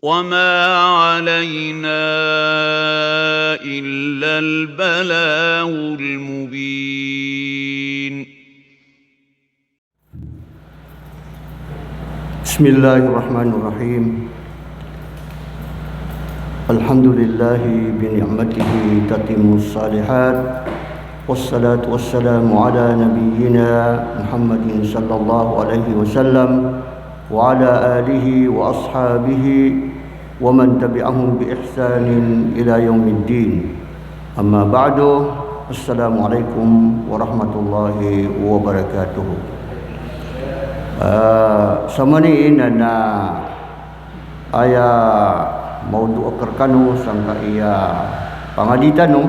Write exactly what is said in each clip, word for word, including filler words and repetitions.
وما علينا إلا البلاغ المبين. بسم الله الرحمن الرحيم. الحمد لله بنعمته تتم الصالحات، والصلاة والسلام على نبينا محمد صلى الله عليه وسلم، وعلى آله وأصحابه ومن تبعهم بإحسان إلى يوم الدين. أما بعد، السلام عليكم ورحمة الله وبركاته. Ah, samaniin na aya mawdu' a rkano sangkaya pangadi tano,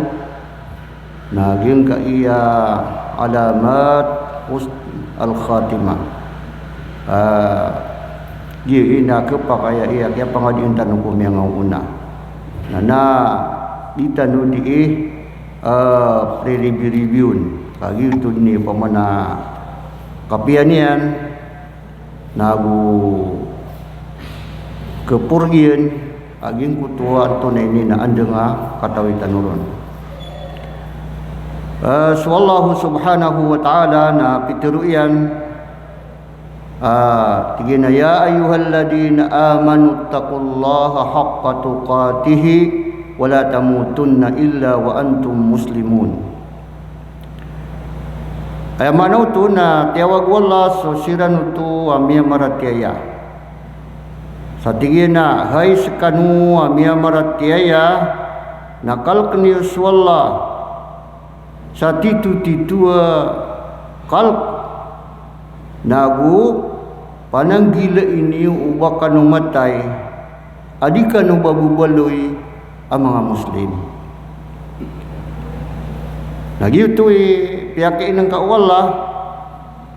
na giyangkaya alamat husn al-khatimah. Ah, giya i na khapakay a kiyapangadian tano ko miyangaoona. Na, na di tano di, ah, priribi-ribiyon. Kagiya oto dn i pman a kapiya niyan, nago kaporgiyan a giyangkoto a antonaa ini na andang a katawi tano ron. Ah, so Allah subhanahu wa ta'ala na pitharo iyan, ah, tig iyan a, "Ya ayyuhalladhina amanu ittaqullaha haqqa tuqatihi wa la tamutunna illa wa antum muslimun." Aya maana oto na tiyawag o Allah so siran oto a miyamaratiyaya. Sa tig iyan a, "Hay skano a miyamaratiyaya, na kalkn iyo so Allah sa titotito a kalk, nago pananggilai niyo o ba kano matay a di kano ba babaloy a manga Muslim." Na giyoto i piyakiinngka o Allah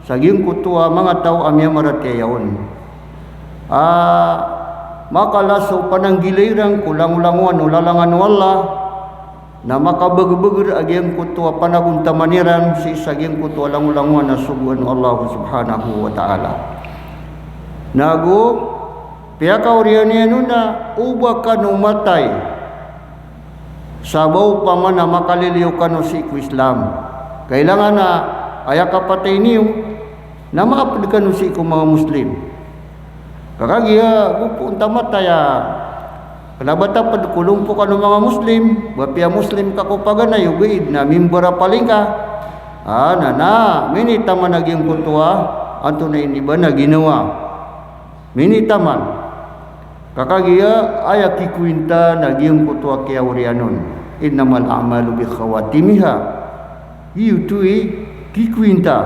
sa giyangkoto a manga taw a miyamaratiyaya on. Ah, makala so pananggilai iran ko langolangowan o lalangan o Allah, na makabagbagr a giyangkoto a panagontaman iran sii sa giyangkoto a langolangowan a sogoan o Allah subhanahu wa ta'ala. Nago piyakaoriyan iyan on a o ba kano matay sa ba opama na makaliliyo kano sii ko Islam. Kailangan a aya kapatay niyo na maapd kano sii ko manga Muslim. Ka kagiya gopo onta matay a kna ba ta pd ko lompok o manga Muslim, ba piya Muslim ka ko paganay, ogaid na mimbar a palingka. Ah, na, na minitaman a giyangkoto a antonaa ini ba na ginawa. Minitaman. Ka kagiya aya kikointa na giyangkoto a kiyaoriyan on. Innamal a'malu bi khawatimiha. Giyoto i kikointa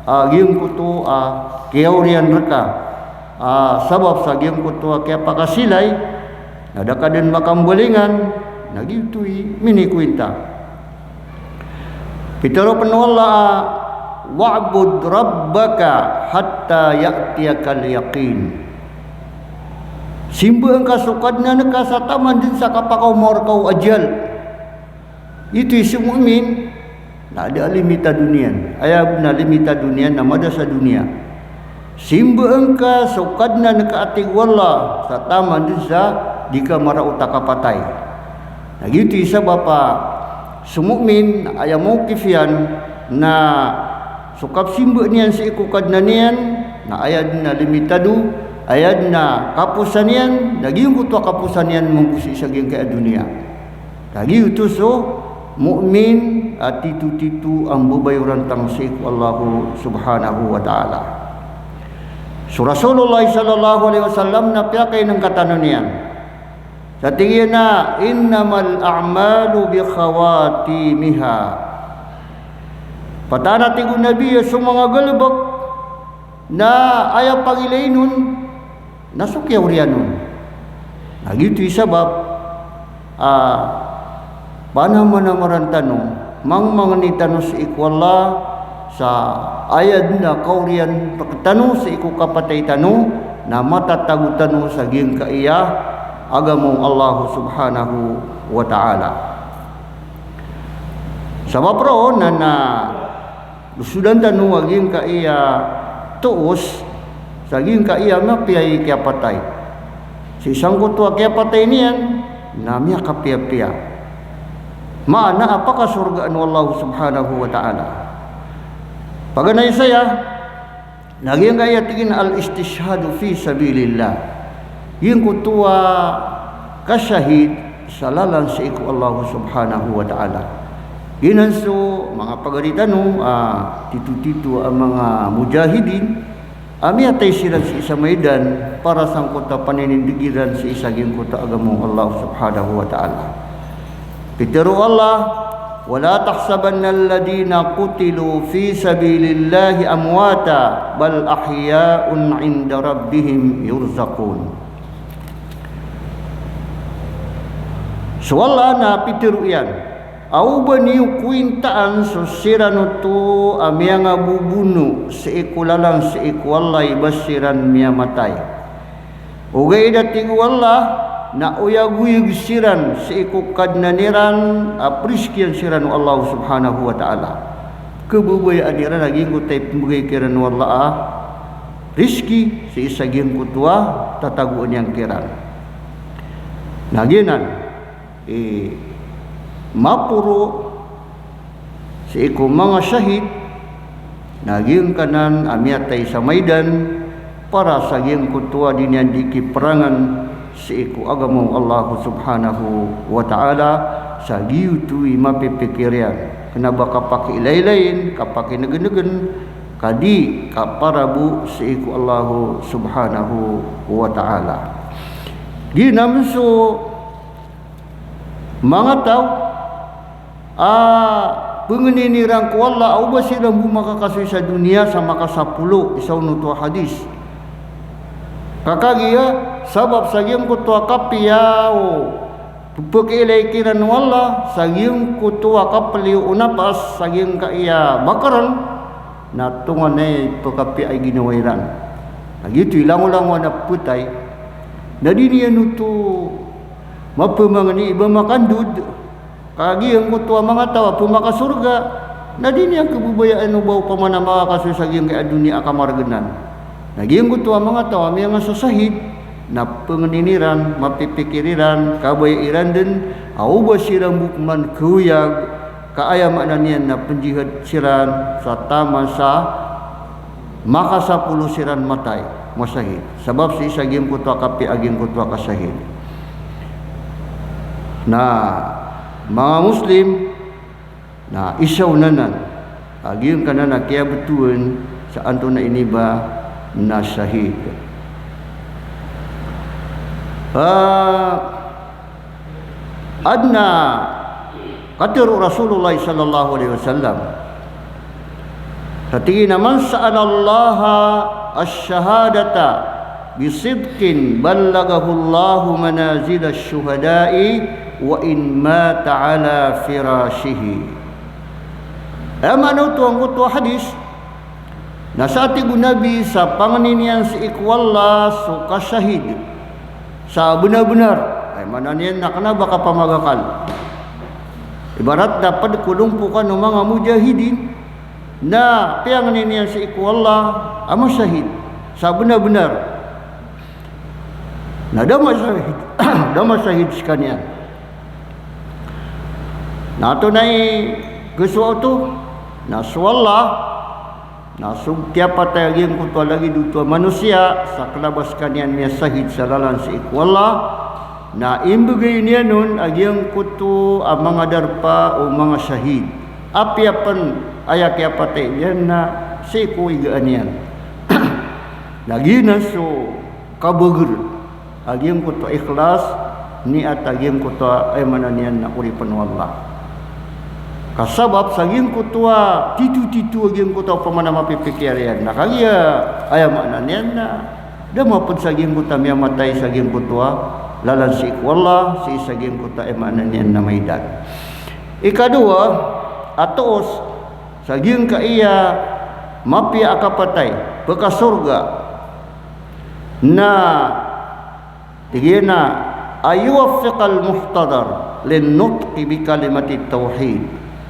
a giyangkoto a kiyaoriyan rka a sabap sa giyangkoto a kiyapakasilay, na da ka dn makambalingan, na giyoto i minikointa. Pitharo pn o Allah a, "Wa'bud rabbaka hatta ya'tiyakal yaqin." Simbaa ngka so Kadnan ka sa taman dn sa kapakaoma rka o ajal. Ito i so mu'min, na da a limitado niyan. Aya na limitado niyan na mada sa doniya. Simbaa ngka so Kadnan ka a tig o Allah, sa taman dn sa di ka maraot a kapatay. Na giyoto i sabap a so mu'min, aya mawqif iyan na so kapsimbaa niyan sii ko Kadnan iyan, na aya dn a limitado, aya dn a kaposan iyan, na giyangkoto a kaposan iyan mambo sii sa giyangkaya doniya. Kagiya oto so mu'min a titotito a mbabayoran tano sii ko Allah subhanahu wa ta'ala. So Rasulullah sallallahu alaihi wasallam na piyakainngka tano niyan. Sa tig iyan a, "Innamal a'malu bi khawatimiha." Pataan a tig o Nabi a so manga galbk na aya pangilain on na so kiyaoriyan on. Na giyoto i sabap a panamanamaran tano, mangmangni tano sii ko Allah, sa aya dn a kaoriyan rktano sii ko kapatay tano, na matatago tano sa giyangkaya agama o Allah subhanahu wa ta'ala. Sabap roo na, na losodan tano a giyangkaya toos, sa giyangkaya mapiya i kiyapatay. sii sangkoto a kiyapatay niyan, na miyakapiyapiya. Maana a pakasorgaan o Allah subhanahu wa ta'ala. Paganay saya, na giyangkaya tig iyan al-istishhadu fi sabilillah. Giyangkoto a kasahid sa lalan sii ko Allah subhanahu wa ta'ala. Giyanan so manga pagari tano, ah, titotito a manga mujahidin, a miyatay siran sii sa maidan, para sangkoto a paninindig iran sii sa giyangkoto a agama o Allah subhanahu wa ta'ala. Pitharo o Allah, "Wa la tahsabanna alladhina qutilu fi sabilillahi amwata, bal ahya'un 'inda rabbihim yurzaqun." So Allah na pitharo iyan, a o ba niyo kowintaan so siran oto a miyangabobono sii ko lalan sii ko Allah i ba siran miyamatay. Ogaid a tig o Allah, na oyagoyag siran sii ko Kadnan iran a prizkian siran o Allah subhanahu wa ta'ala. Kababayaan iran a giyangkoto a ipmbgay kiran o Allah a rizki sii sa giyangkoto a tatagoan iyan kiran. Na giyanan i maporo sii ko manga shahid, na giyangkanan a miyatay sa maidan para sa giyangkoto a di niyan di kiperangan sii ko agama o Allah subhanahu wa ta'ala, sa giyoto i mapipikir iyan. Kena ba kapakiilaylayin, kapakinegenegen, ka di kaparabo sii ko Allah subhanahu wa ta'ala. Giyanan so manga taw a pengenin iran ko Allah a o ba siran bo makakasoy sa doniya sa makasapolo, isa onoto a hadis. Ka kagiya sabap sa giyangkoto a kapiya o pepekiilay kiran o Allah, sa giyangkoto a kapeliyo o napas, sa giyangkaya bakeren, na tonganay pekapiya i ginawa iran. Na giyoto i langolangon a petay, na di niyan oto mapemangeni i ba makandod, ka giyangkoto a manga taw a pemakasorga, na di niyan kebabayaan o ba opama na makakasoy sa giyangkaya doniya a kamaregenan. Na giyangkoto a manga taw a miyangasasahid, na pengenin iran, mapipikir iran, kabaya iran den a o ba siran bo peman kaoyag, ka aya maana niyan na penjihad siran sa taman sa makasapolo siran matay, masahid. Sabap sii sa giyangkoto a kapiya a giyangkoto a kasahid. Na manga Muslim, na isa on anan a giyangkanan a kiyabetowan sa antonaa ini ba na shahid. Ah, adn a katharo o Rasulullah sallallahu alaihi wasallam, sa tig iyan a, "Man sa'alallaha ash-shahadata bisidqin ballaghahullahu manazilash shuhada'i wa in mata ala firashihi." Aya maana oto angkoto a hadis, na sa tig o Nabi sa pangenin iyan sii ko Allah so kashahid sa benar-benar. Aya maana niyan na kena ba kapamagakal. Ibarat na ped ko lompokan o manga mujahidin, na piyangenin iyan sii ko Allah a mashahid sa benar-benar. Na da mashahid, da mashahid sekaniyan. Na antonaa i kesowa oto, na so Allah, na so kiyapatay a giyangkoto a lagid oto a manosiya, sa kena ba sekaniyan miyashahid sa lalan sii ko Allah, na imbegay niyan on a giyangkoto a manga darpa o manga shahid. Apiya pen aya kiyapatay niyan na sii ko igaan iyan. Na giyanan so kabeger a giyangkoto a ikhlas, niyat a giyangkoto a, aya maana niyan na oripen o Allah. Ka sabap sa giyangkoto a tito-tito a giyangkoto a opama na mapipikir iyan, na kagiya aya maana niyan na da maped sa giyangkoto a miyamatay sa giyangkoto a lalan sii ko Allah, sii sa giyangkoto a, aya maana niyan na maidan. Ikadowa a toos sa giyangkaya mapiya a kapatay, pekasorga, na tig iyan a, "An yuwaffiqal muhtadar lin nutqi bi kalimatit tawhid,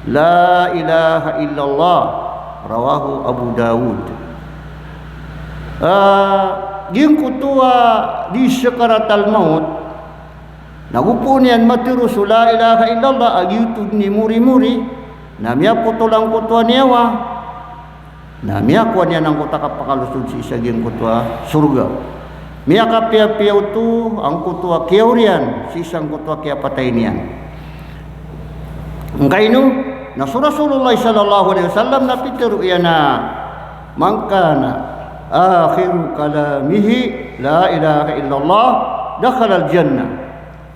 la ilaha illallah." Rawahu Abu Dawud. Ah, Giyangkoto a di sakaratal maut, na go poon iyan matero so la ilaha illallah, a giyoto dn i mori-mori, na miyapotol angkoto a niyawa, na miyakowa niyan angkoto a kapakalosod sii sa giyangkoto a sorga. Miyakapiyapiya oto angkoto a kiyaoriyan sii sangkoto a kiyapatay niyan. Angkaino, na so Rasulullah sallallahu alaihi wasallam na pitero iyan a, "Man kana akhiru kalamihi la ilaha illallah, dakhalal jannah."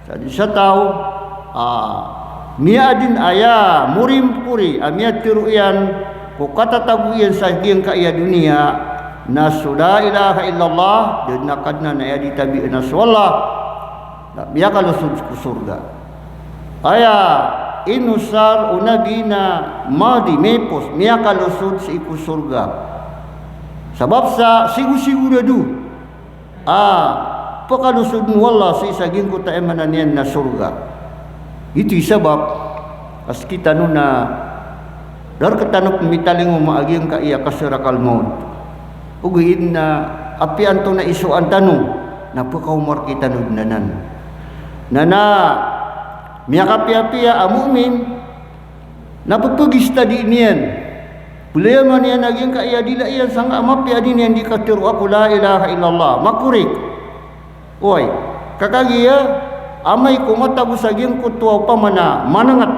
Sa di sa taw a miyaadn aya mori-mori a miyatero iyan ko katatago iyan sa giyangkaya doniya na so la ilaha illallah, da dn a Kadnan a aya di tabiya na so Allah, na miyakalosod ko sorga. Aya inosar o Nabi na madi, mipos, miyakalosod sii ko sorga. Sabap sa sigosigorado a pakalosodn o Allah sii sa giyangkoto a aya maana niyan na sorga. Ito i sabap a sktano na da rktano pmitalingoma a giyangkaya kasakaratal maut. Ogaid na apiya antonaa i soan tano na pkaoma rktano dn anan. Na na miyakapiyapiya a mu'min na ppgistadii niyan, playaman iyan a giyangkaya dila iyan sangka a mapiya a di niyan di katero a ko la ilaha illallah, makorik. Oway, ka kagiya amay ko matago sa giyangkoto a opama na manangat,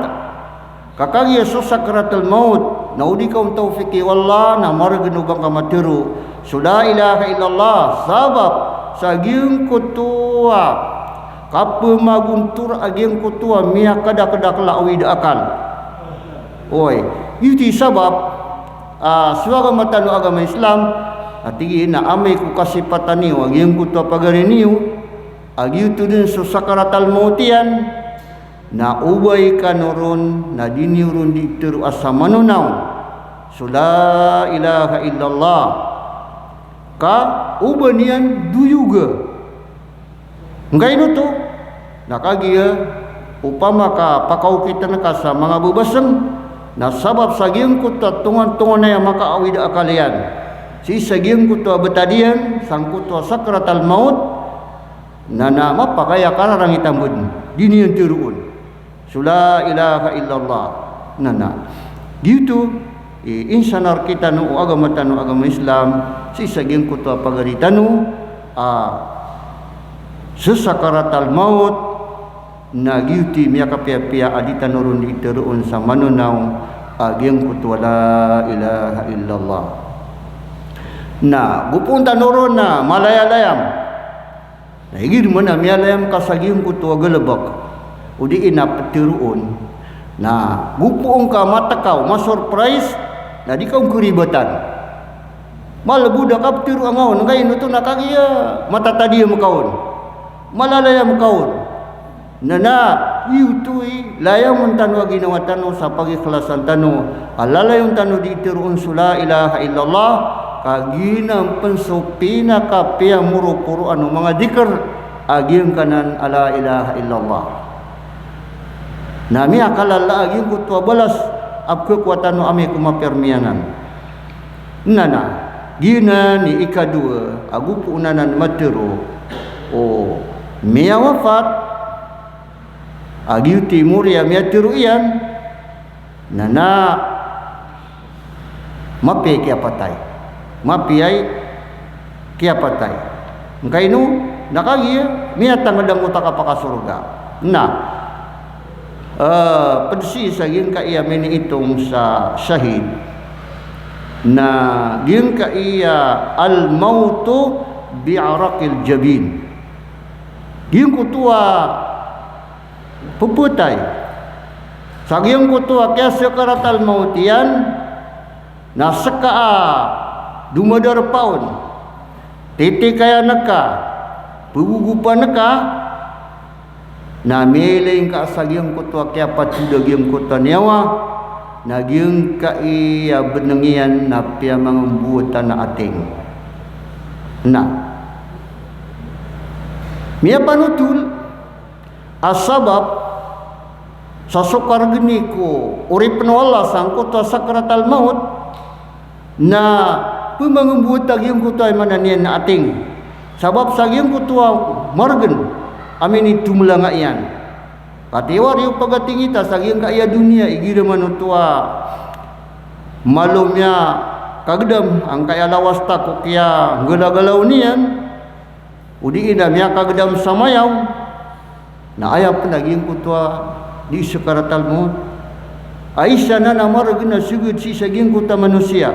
ka kagiya so sakaratal maut na o di ka on tawfiki o Allah na margn o ba ngka matero so la ilaha illallah, sabap sa giyangkoto a kapmagontor a giyangkoto a miyakadakdakl a awid a akal. Oway, giyoto i sabap a so agama tano a agama Islam a tig iyan a amay ko kasipatan iyo a giyangkoto a pagari niyo a giyoto dn so sakaratal maut iyan, na o ba i kano ron na di niyo ron di tero a sa manonaw so la ilaha illallah, ka o ba niyan doyoga. Angkaino oto, na kagiya opama ka pakaokitn ka sa manga bbasng, na sabap sa giyangkoto a tongantonganay a makaawid a akal iyan sii sa giyangkoto a btad iyan sangkoto a sakaratal maut, na na mapakay a kararangitan bo dn, di niyan teroon so la ilaha illallah. Na na giyoto i insan a rktano o agama tano a agama Islam sii sa giyangkoto a pagari tano a so sakaratal maut, na giyoto i miyakapiyapiya a di tano ron di teroon sa manonaw a giyangkoto a la ilaha illallah. Na go poon tano ron na malayalayam. Na igira man a miyalayam ka sa giyangkoto a galbk, o di na pteroon, na go poon ka matkaw, ma-surprise, na di ka on karibatan. Malbod a kaptero angka on, angkaino oto na kagiya matatadiyam ka on, malalayam ka on. Na na giyoto i layamn tano a ginawa tano sa pagikhlasan tano a lalayon tano di teroon so la ilaha illallah, ka giyanan pn so pinakapiyamoro-poroan o manga dikr a giyangkanan a la ilaha illallah. Na miyakalala a giyangkoto a balas a pkhakowa tano amay ko mapiya rmiyanan. Na na giyanan i ikadowa a go poon anan matero o miyawafat a giyoto i mori a miyatero iyan, na na mapiya i kiyapatay. Mapiya i kiyapatay. Angkaino, na kagiya miyatangd angkoto a kapakasorga. Na, eh, pd sii sa giyangkaya miniitong sa shahid, na giyangkaya al-mautu bi'araqil jabin. Giyangkoto a pphotay sa giyangkoto a kiyasakaratal maut iyan, na ska a domadarpa on, titikayan ka, pgogopan ka, na miyailay ngka sa giyangkoto a kiyapatod a giyangkoto a niyawa, na giyangkaya bnng iyan na piyamangmbowatan a ating. Na miyapanotol a sabap sa so kargni ko oripn o Allah sangkoto a sakaratal maut, na pmangmbowat a giyangkoto a aya maana niyan na ating. Sabap sa giyangkoto a margen a minitomalanga iyan. Katiwari o pagatingita sa giyangkaya doniya, igira man oto a malo miyakagedam angkaya lawas ta ko kiyanggalagalao niyan, odi na miyakagedam sa mayaw, na aya pen a giyangkoto a dii sakaratal mawt a isa na na margen a seged sii sa giyangkoto a manosiya.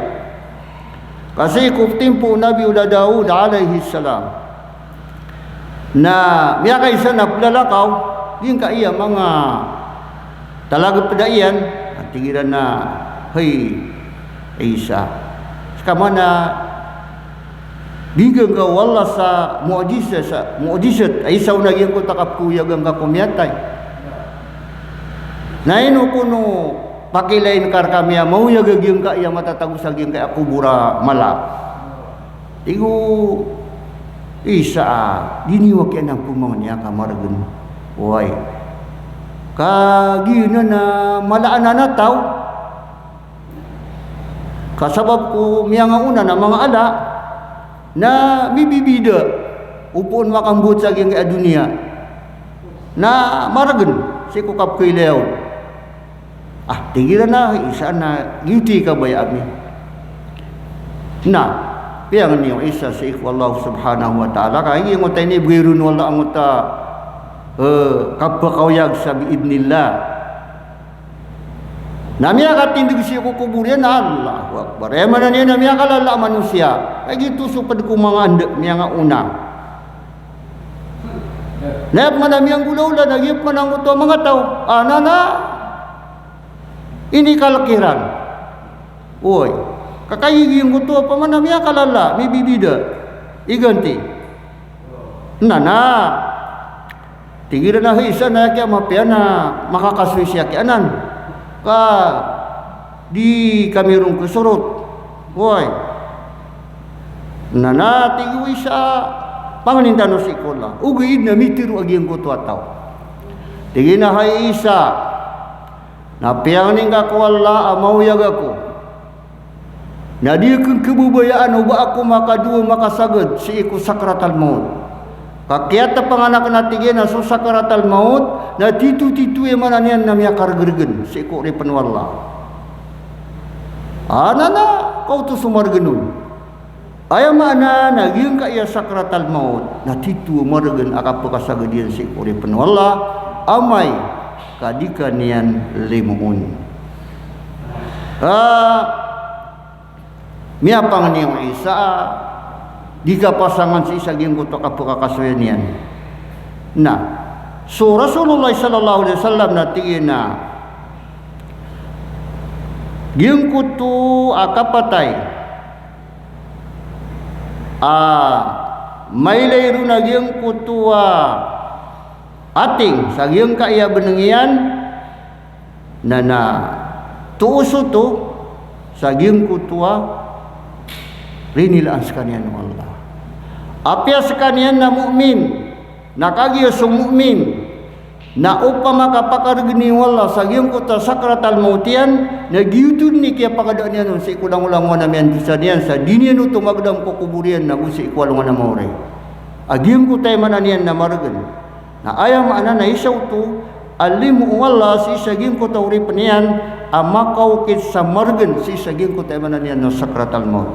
Ka sii ko timpo o Nabi o Daud alayhis salam, na miyakaisa na pelalakaw giyangkaya manga talageped iyan, a tig iran a, "Hay Isa, seka man a binggan ka o Allah sa mu'jizat, sa mu'jizat a isa on a giyangkoto a kapkhaoyagan ka ko miyatay. Na ino kon o pakilain ka rekami a maoyag a giyangkaya matatago sa giyangkaya kobor a mala?" Tig o Isa a, "Di niyo aki anan pemangnia ka margen. Oway. Ka giyanan a mala anan a taw, ka sabap ko miyangaona na manga ala, na mibibida o poon makambowat sa giyangkaya doniya na margen sii ko kapkhailaya on." Ah, tig iran a, "Isa na giyoto i kabaya ami." Na piyangni o Isa sii ko Allah subhanahu wa ta'ala, ka giyangkoto a inibegay ron o Allah angkoto a, eh, kapakaoyag sa bi'idhnillah. Na miyakatindeg sii ko kobor iyan, Allahu Akbar. Aya maana niyan na miyakalala a manosiya. Ka giyoto so ped ko manga anda miyangaona. Na aya pman a miyanggolawla na giya pman angkoto a manga taw a, na na inikalek iran. Oway. Ka kagiya giyangkoto a pman a miyakalala, mibibida, iganti. Na na Tig iran a, "Hay, isa na aya kiya mapiya na makakasoy siya kiyanan. Ka di kami ron kesorot." Oway. Na na tig o Isa, "Pangnin tano sii ko Allah. Ogaid na mitharo a giyangkoto a taw." Tig iyan a, "Hay Isa, na piyangni ngka ko Allah a maoyag ako. Na di aken kebabayaan o ba ako makadowa makasagad sii ko sakaratal mawt. Ka kiyatapangan aken a," tig iyan a, "so sakaratal mawt na titotito i maana niyan na miyakaregeregen sii ko oripen o Allah." Ana na kaoto so maregen on. Aya maana na giyangkaya sakaratal mawt na tito a maregen a kapekasagad iyan sii ko oripen o Allah, amay ka di ka niyan limoon. Ah, Miyapangni o Isa a di kapasangan sii sa giyangkoto a kapekakasoyan iyan. Na so Rasulullah sallallahu alaihi wasallam na tig iyan a giyangkoto a kapatay a mailay ron a giyangkoto a ating sa giyangkaya beneng iyan, na na toos oto sa giyangkoto a rinilaan sekaniyan o Allah. Apiya sekaniyan na mu'min, na kagiya so mu'min na opama ka pakaregen iyan o Allah sa giyangkoto a sakaratal mawt iyan, na giyoto den i kiyapagadaan iyan on sii ko langolangowan a miyandosa niyan sa di niyan oto magedam ko kobor iyan ago sii ko alongan a maori. A giyangkoto a aya maana niyan na maregen. Na aya maana na isa oto a limo o Allah sii sa giyangkoto a oripen iyan a makaokit sa maregen sii sa giyangkoto a aya maana niyan na sakaratal mawt.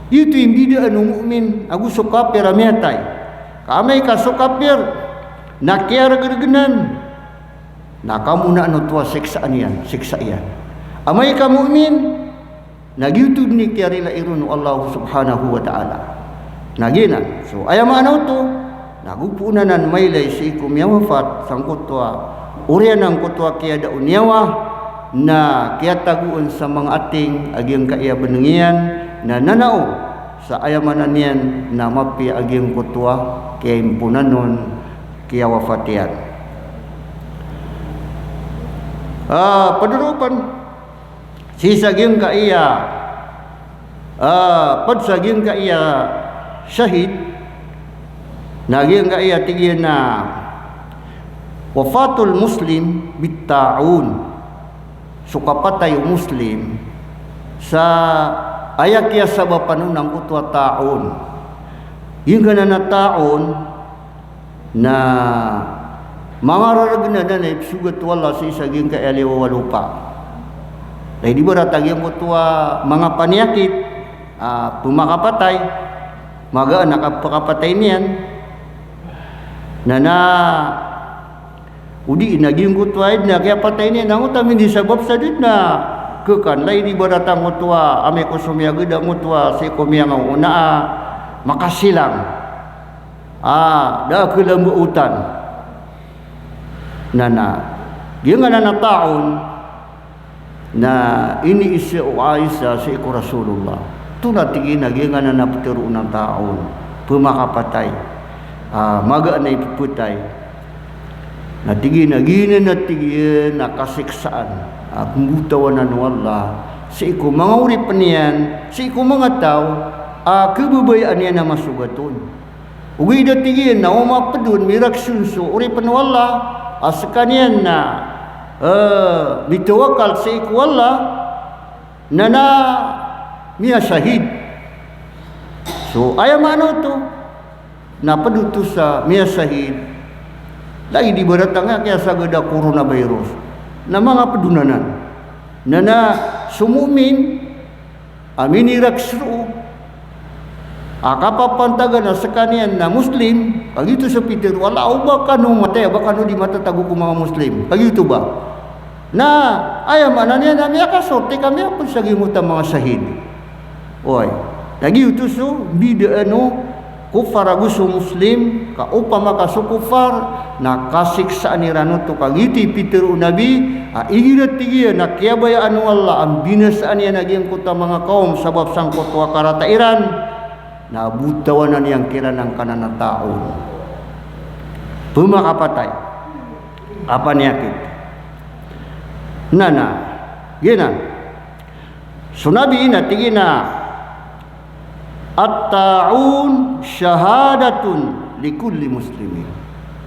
Giyoto i mbidaan o mu'min ago so kapir a miyatay. Ka amay ka so kapir na kiyaregeregenan, na kamonaan oto a siksaan iyan, siksa iyan. Amay ka mu'min, na giyoto den i kiyarilai ron o Allah subhanahu wa ta'ala. Na giyanan. So aya maana oto, na go poon anan mailay sii ko miyawafat sangkoto a oriyan angkoto a kiyada o niyawa, na kiyatagoan sa manga ating a giyangkaya beneng iyan, na nanao sa aya maana niyan na mapiya a giyangkoto a kiyaimponan on, kiyawafat iyan. Ah, pederopen sii sa giyangkaya, ah, ped sa giyangkaya shahid, na giyangkaya tig iyan a wafatul muslim bit ta'un. So kapatay o Muslim sa aya kiyasabapan on angkoto a ta'un. Giyangkanan a ta'un na mangararagn anan a ipsogat o Allah sii sa giyangkai a liwaw a lopa. Lagid ibarat a giyangkoto a manga paniyakit a pmakapatay, magaan a kapakapatay niyan. Na na Odi na giyangkoto a id na kiyapatay niyan angkoto a mini sabap sa di na kekan, lagid ibarat angkoto a amay ko somiyagad angkoto a sii ko miyangaoona a makasilang a da a kelambaotan. Na na giyangkanan a ta'un na iniiza o Aisha sii ko Rasulullah. Oto na tig iyan a giyangkanan a ptharoon a ta'un, pmakapatay, a magaan a ipepatay. Na tig iyan a giyanan a tig iyan a kasiksaan a pmbotawanan o Allah sii ko manga oripn iyan, sii ko manga taw a khababayaan iyan a masogat on. Ogaid a tig iyan na o mapd on mirakson so oripn o Allah a skaniyan na, eh, mitawakal sii ko Allah, na na miyasahid. So aya maana oto na pd oto sa miyasahid, lagid ibarat angkai a kiyasagad a coronavirus na manga pd on anan. Na na so mu'min a minirakes roo a kapapantagan a skaniyan na Muslim, kagiya oto so pitharo o Allah, o ba kano matay, o ba kano di matatago ko manga Muslim. Kagiya oto ba? Na aya maana niyan na miyakasorti ka miyapd sa giyangkoto a manga shahid. Oway. Na giyoto so mbidaan o kuffar ago so Muslim, ka opama ka so kuffar na kasiksaan iran oto, ka giyoto i pitharo o Nabi a igira tig iyan a kiyabayaan o Allah a mbinasaan iyan a giyangkoto a manga kawm sabap sangkoto a karata iran, na botawanan iyan kiran angkanan a ta'un, pmakapatay a paniyakit. Na na giyanan. So Nabi na tig iyan a, "At-ta'un shahadatun li kulli muslimin."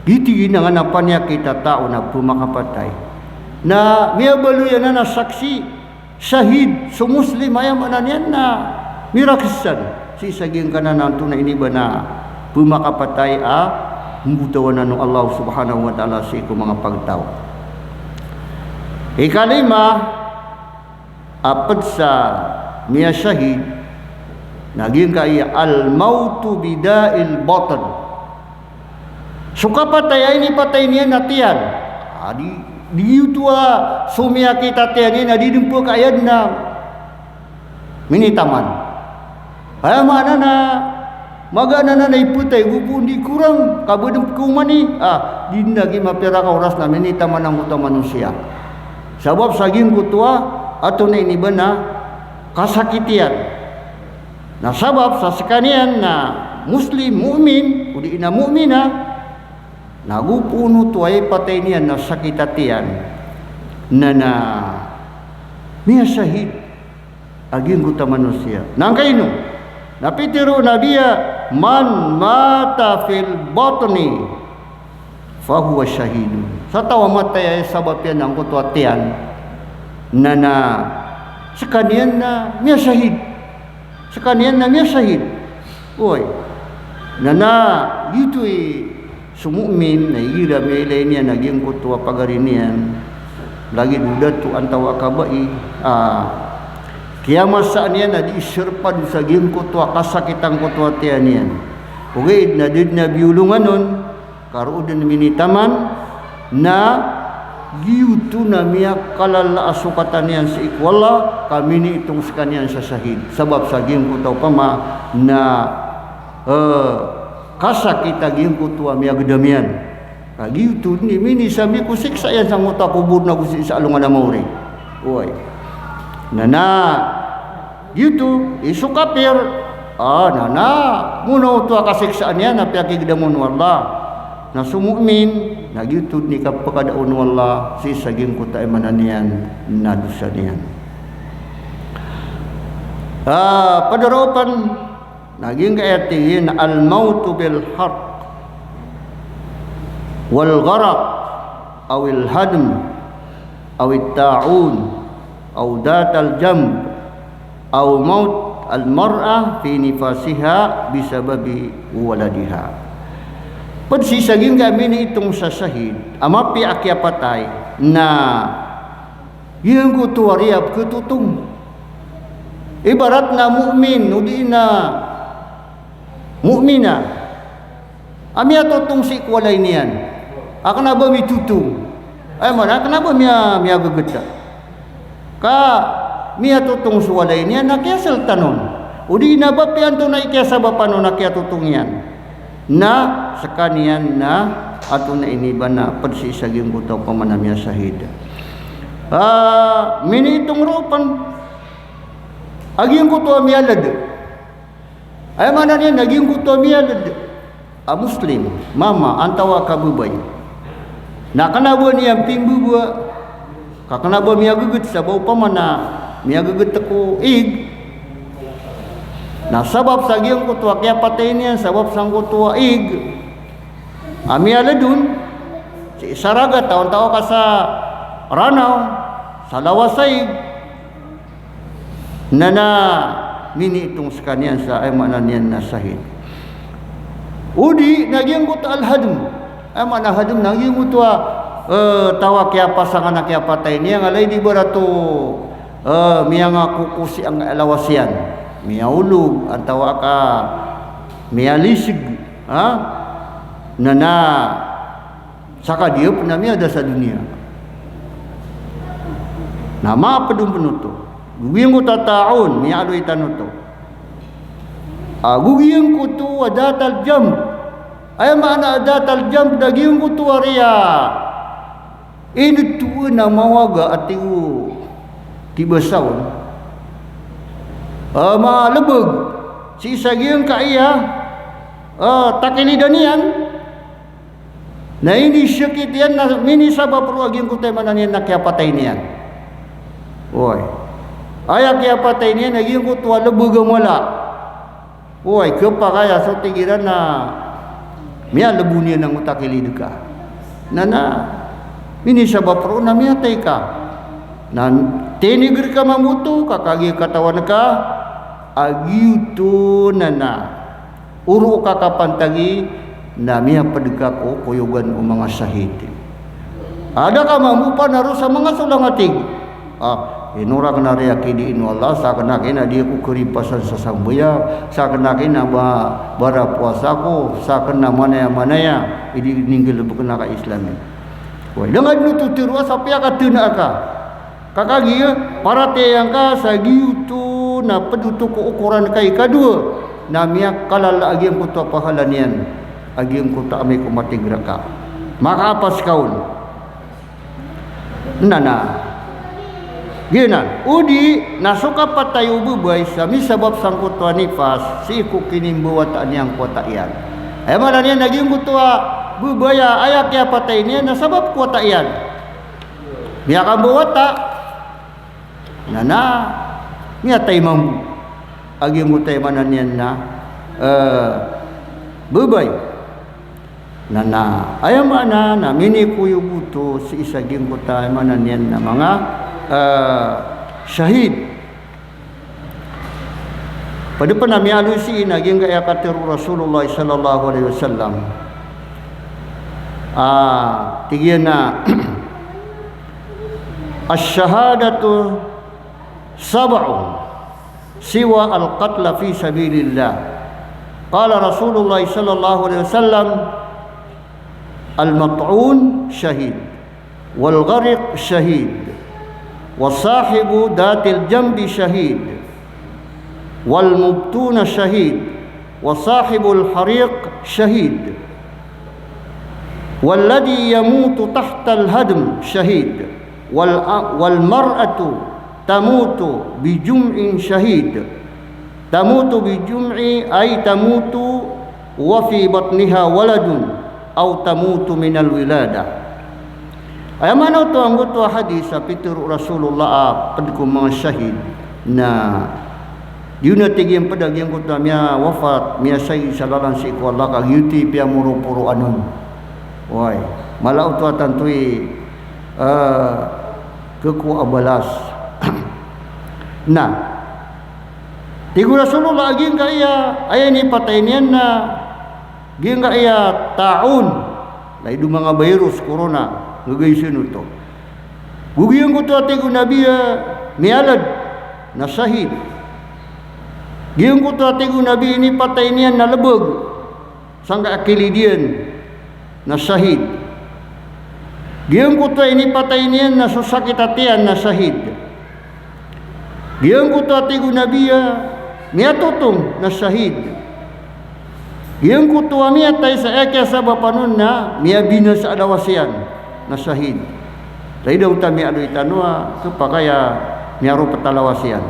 Di tig iyan a nganan a paniyakit a ta'un a pmakapatay na miyabaloy anan a saksi, shahid, so Muslim, aya maana niyan na mirakesan sii sa giyangkanan a antonaa ini ba na pmakapatay a mbotawanan o Allah subhanahu wa ta'ala sii ko manga pagtaw. Ikalima a pd sa miyashahid na giyangkai a al-mawtu bida'il batn. So kapatay a inipatay niyan a tiyan. A di, di giyoto a somiyakit a tiyan iyan a di dn pkaayad na minitaman. Aya maana na magaan anan a ipatay, go pn di korang, ka ba dn pkaomani. A, di dn lagid mapira ka oras na minitaman angkoto a manosiya. Sabap sa giyangkoto a antonaa ini ba na kasakit iyan. Na sabap sa skaniyan na Muslim, mu'min, odi na mu'mina, na go pn oto a ipatay niyan na sakit a tiyan, na na miyashahid a giyangkoto a manosiya. Na angkaino? Na pitharo o Nabi a, "Man mata fil batni fahuwa shahidun." Sa taw a matay a sabap iyan angkoto a tiyan, na na skaniyan na miyashahid. Skaniyan na miyashahid. Oway. Na na giyoto i so mu'min na igira miyailay niyan a giyangkoto a pagari niyan, lagid o dato antawaa ka bai, a, kiyamasaan iyan a di srpad sa giyangkoto a kasakit angkoto a tiyan iyan. Ogaid na di dn a biyolongan on, ka roo dn minitaman, na giyoto na miyakalala a sokatan iyan sii ko Allah, ka miniitong skaniyan sa shahid. Sabap sa giyangkoto a opama na, eh, kasakit a giyangkoto a miyagdam iyan. Ka giyoto dn i minisambi ko siksa iyan sangkoto a kobor na go sii sa alongan a maori. Oway. Na na giyoto i so kapir, a, na na mona oto a kasiksaan iyan a piyakigdam on o Allah. Na so mu'min, na giyoto dn i kapakadaon o Allah sii sa giyangkoto a aya maana niyan na dosa niyan. A, pd a roo pn na giyangkai a tig iyan a al-mawtu bil harq wal gharaq aw al-hadm aw at-ta'un aw dhatal janb aw mawt al-mar'a fi nifasiha bisababi waladiha. Pd sii sa giyangkai a miniitong sa shahid a mapiya a kiyapatay na giyangkoto a riya pkhatotong. Ibarat na mu'min odi na mu'mina a miyatotong sii ko walay niyan a kna ba mitotong. Aya maana a kna ba miya, miyaggt. Ka miyatotong so walay niyan na kiyaslt anon, odi na ba piyanto na ikiyasabapan on a kiyatotong iyan, na skaniyan na antonaa ini ba na pd sii sa giyangkoto a opama na miyashahid. Ah, miniitong roo pn a giyangkoto a miyalad. Aya maana niyan na giyangkoto a miyalad a Muslim, mama antawa ka babay, na kna ba niyan pimbaba, ka kna ba miyaggt sa ba opama na miyaggt ko ig, na sabap sa giyangkoto a kiyapatay niyan, sabap sangkoto a ig a miyalad on sii sa ragat antawa ka sa ranaw, sa lawas a ig, na, na miniitong skaniyan sa, aya maana niyan na shahid. Odi na giyangkoto al-hadm. Aya maana hadm na giyangkoto a, eh, taw a kiyapasangan a kiyapatay niyan, alay di barato, eh, miyangakoko sii angkai a lawas iyan. Miyaolog, antawa ka miyalisg, ha? Na, na Sakadiya pn a miyada sa doniya. Na mapd on pn oto. Go giyangkoto a ta'un, miyaaloy tano oto. A, go giyangkoto a dhatal janb. Aya maana a dhatal janb na giyangkoto a riya initoon a mawaga a tig o, tig o basa on. A, malbg sii sa giyangkaya, a, takilidan iyan. Na inisakit iyan na minisabap roo a giyangkoto aya maana niyan na kiyapatay niyan. Oway. Aya kiyapatay niyan a giyangkoto a lbg a mala. Oway, khapakay a so tig iran na miyalbo niyan angkoto a kilid ka. Na, na minisabap roo na miyatay ka. Na tinigr ka mambo oto, ka kagiya katawan ka a giyoto na na oro ka kapantagi na miyapd ka ko koyogan o manga shahid. A da ka mambo panaro sa manga solang a tig a, ino rakn a riya kidiin o Allah, sakn a kna di ako karipasan sa sambayang, sakn a kna ba, barapowasa ako, sakn a manaya-manaya, i di ninggalbkn a ka-Islam iyan. Oway, da nga dn oto tharoa sa piyakatnaa ka. Ka kagiya paratiyayaan ka sa giyoto na pd oto ko okoran ka ikadowa, na miyakalala a giyangkoto a pahala niyan a giyangkoto a amay ko matig rka. Makaapas ka on. Na, na. Giyanan. Odi na so kapatay o babay sa misabap sangkoto a nifas sii ko kinimbawataan iyan ko wata iyan. Aya maana niyan na giyangkoto a babay a aya kiyapatay niyan na sabap ko wata iyan. Miyakambawata. Na, na miyatay mambo a giyangkoto aya maana niyan na, eh, babay. Na, na aya maana na minikoyog oto sii sa giyangkoto aya maana niyan na manga, eh, shahid. Pd pn a miyaaloy sii na giyangkaya katharo o Rasulullah sallallahu alaihi wasallam. Ah, tig iyan a, "Ash-shahadatu sab'un siwa al-qatla fi sabilillah." Qala Rasulullah sallallahu alaihi wasallam, "Al-mat'un shahid." والغارق شهيد، وصاحب ذات الجنب شهيد، والمبطون شهيد، وصاحب الحريق شهيد، والذي يموت تحت الهدم شهيد، والأ-، والمرأة تموت بجمع شهيد. تموت بجمع، أي تموت وفي بطنها ولد، أو تموت من الولادة. Aya maana oto angkoto a hadis a pitharo o Rasulullah a pd ko manga shahid na giyoto na tig iyan pd a giyangkoto a miyawafat, miyashahid sa lalan sii ko Allah ka giyoto i piyamoroporoan on. Oway, mala oto a tanto i, eh, khakowaa a balas. Na, Tig o Rasulullah a giyangkaya, aya inipatay niyan na giyangkaya ta'un, lagid o manga virus, corona, gagaysn oto. Go giyangkoto a tig o Nabi a miyalad, na shahid. Giyangkoto a tig o Nabi inipatay niyan na lbag sangkai a kilid iyan, na shahid. Giyangkoto a inipatay niyan na so sakit a tiyan, na shahid. Giyangkoto a tig o Nabi a miyatotong, na shahid. Giyangkoto a miyatay sa aya kiyasabapan on na miyabinasa a lawas iyan, na shahid. Lagid o ta miyaaloy tano a khapakay a miyaropet a lawas iyan.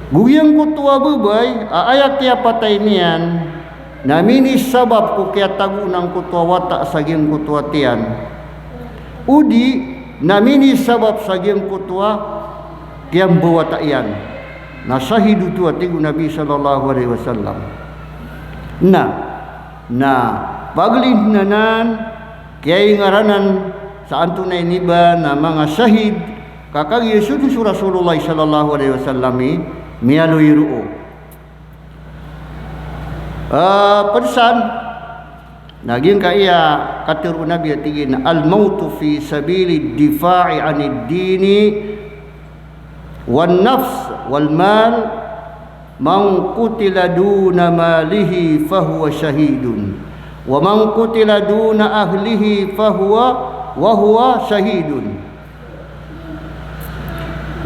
Go giyangkoto a babay a aya kiyapatay niyan na minisabap ko kiyatagoon angkoto a wata sa giyangkoto a tiyan, odi na minisabap sa giyangkoto a kiyambawata iyan, na shahid oto a tig o Nabi sallallahu alaihi wasallam. Na, na paglid anan, kiyaingaranan sa antonaa ini ba na manga shahid, ka kagiya so, so Rasulullah sallallahu alaihi wasallam i miyaaloy roo. Ah, pd san, na giyangkaya katharo o Nabi a tig iyan, "Al-mautu fi sabilid difa'i anid dini wan nafs wal mal, man qutila duna malihi fahuwa shahidun, wa man qutila duna ahlihi fahuwa, wa huwa shahidun,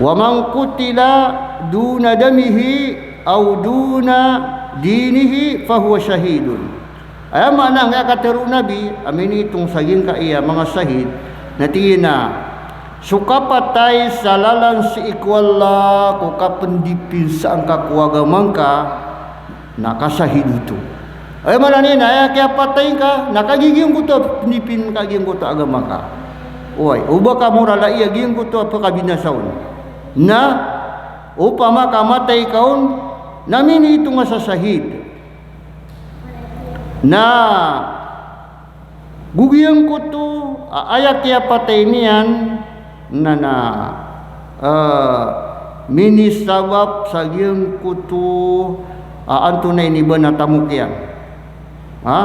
wa man qutila duna damihi aw duna dinihi fahuwa shahidun." Aya maana angkaya katharo o Nabi a miniitong sa giyangkaya manga shahid, na tig iyan a so kapatay sa lalan sii ko Allah ko kapndipin sa angka ko agama ngka, na kashahid oto. Aya maana niyan na aya kiyapatay ngka na kagiya giyangkoto a pndipin ka giyangkoto a agama ngka. Oway, o ba ka moralai a giyangkoto a pkabinasa on. Na opama ka matay ka on, na miniitong ka sa shahid. Na go giyangkoto a aya kiyapatay niyan na, na, eh, minisabap sa giyangkoto a antonaa ini ba na tamok iyan. Ha?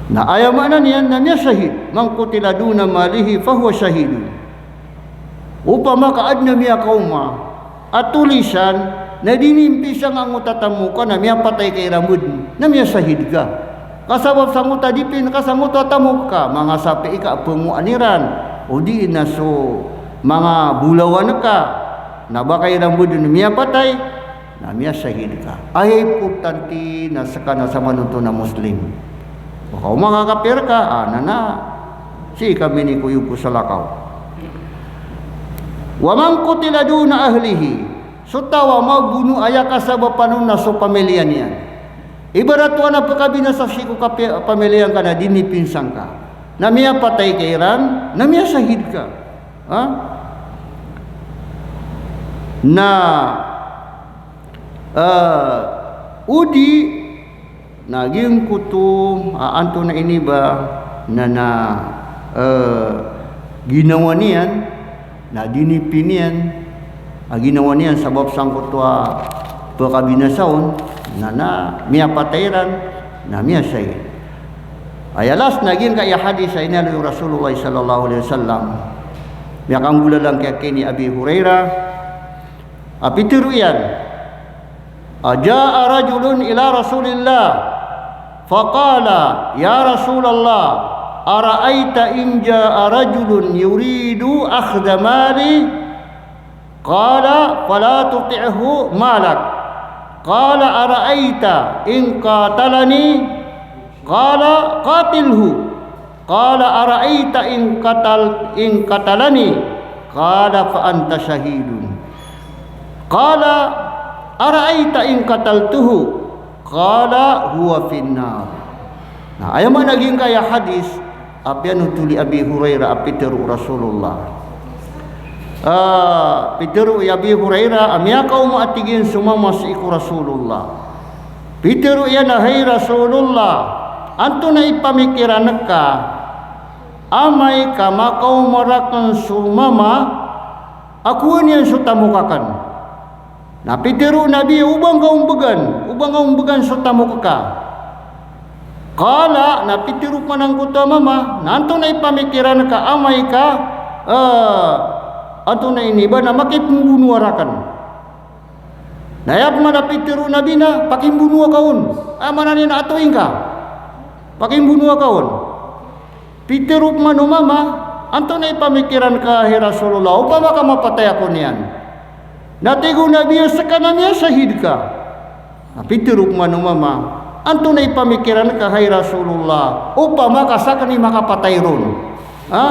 Na aya maana niyan na miyashahid, "Man qutila duna malihi fahuwa shahidun." Opama ka adn a miyakaoma a tolisan na di niyan pisanga angkoto a tamok ka na miyapatay ka iran bo dn, na miyashahid ka. Ka sabap sangkoto a dipin ka sangkoto a tamok ka, manga sapi ka a pngowaan iran, odi na so manga bolawan ka, na ba ka iran bo dn miyapatay, na miyashahid ka. Aya importante na ska na samanonto na Muslim. Ba ka o makakapir ka, a, na, na, sii ka minikoyog ko salakaw. Wa man qutila duna ahlihi. So taw a mabono a aya kasabapan on na so pamilya niyan. Ibarat o anan a pkabinasa sii ko kapi-, pamilya ngka na di niyan pinsangka. Na miyapatay ka iran, na miyashahid ka. Ha? Na, eh, odi na giyangkoto a antonaa ini ba na, na, eh, ginawa niyan, na di niyan piniyan a ginawa niyan sabap sangkoto a pkabinasa on, na, na miyapatay iran, na miyashahid. Aya last na giyangkaya hadis a inaloy o Rasulullah sallallahu alaihi wasallam. Miyakanggolalan kiyakini Abi Hurairah, a pitharo iyan, a, jaa rajulun ila Rasulillah, faqala, "Ya Rasulallah, ara'aita in jaa rajulun yuridu akhdha mali?" Qala, "Fala tuti'hu malak." Qala, "Ara'aita in qatalani?" Qala, "Qatilhu." Qala, "Ara'aita in qatal-, in qatalani?" Qala, "Fa anta shahidun." Qala, "Ara'aita in qataltuhu?" Qala, "Huwa fin nar." Na, aya maana giyangkaya hadis a piyanothol i Abi Hurairah a pitharo o Rasulullah. Ah, pitharo i Abi Hurairah a miyakaoma a tig iyan so mama sii ko Rasulullah. Pitharo iyan a, "Hay Rasulullah, antonaa i pamikiran ka amay ka makaoma rakn so mama a kowaan iyan so tamok akn. Na pitharo o Nabi, o ba ngka ombegan, o ba ngka ombegan so tamok ka. Qala, na pitharo pman angkoto a mama, na antonaa i pamikiran ka amay ka, eh, antonaa ini ba na makipmbonoa rakn. Na aya pman a pitharo o Nabi na, pakimbonoa ka on. Aya maana niyan na atoing ka. Pakimbonoa ka on. Pitharo pman o mama, antonaa i pamikiran ka, hay Rasulullah, opama ka mapatay ako niyan? Na tig o Nabi a, skaniyan na miyasahid ka. Na pitharo pman o mama, antonaa i pamikiran ka, hay Rasulullah, opama ka sakn i makapatay ron? Ha?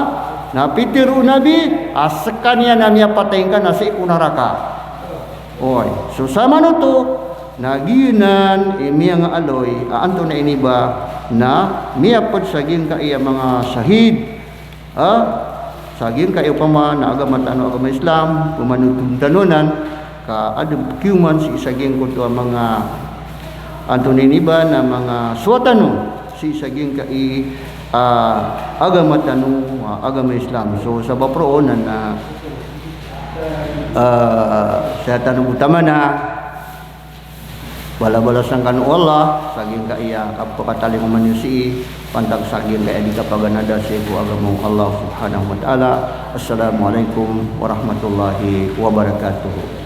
Na pitharo o Nabi a, skaniyan na miyapatay ngka na sii ko naraka. Oway, so samanoto na giyanan i miyangaaloy a antonaa ini ba na miyapd sa giyangkai a manga sahid, ha? Sa giyangkai opama na agama tano a agama Islam, pamanothon tano anan, ka adn pkiyoman sii sa giyangkoto a manga antonaa ini ba na manga sowa tano sii sa giyangkai a agama tano a agama Islam. So sabap roo na, na ah, saya tano bo tamana, balabalasan kano o Allah sa giyangkai a kapakatalingoma niyo sii, pantag sa giyangkai a di kapaganada sii ko agama o Allah subhanahu wa ta'ala. Assalamualaikum warahmatullahi wabarakatuh.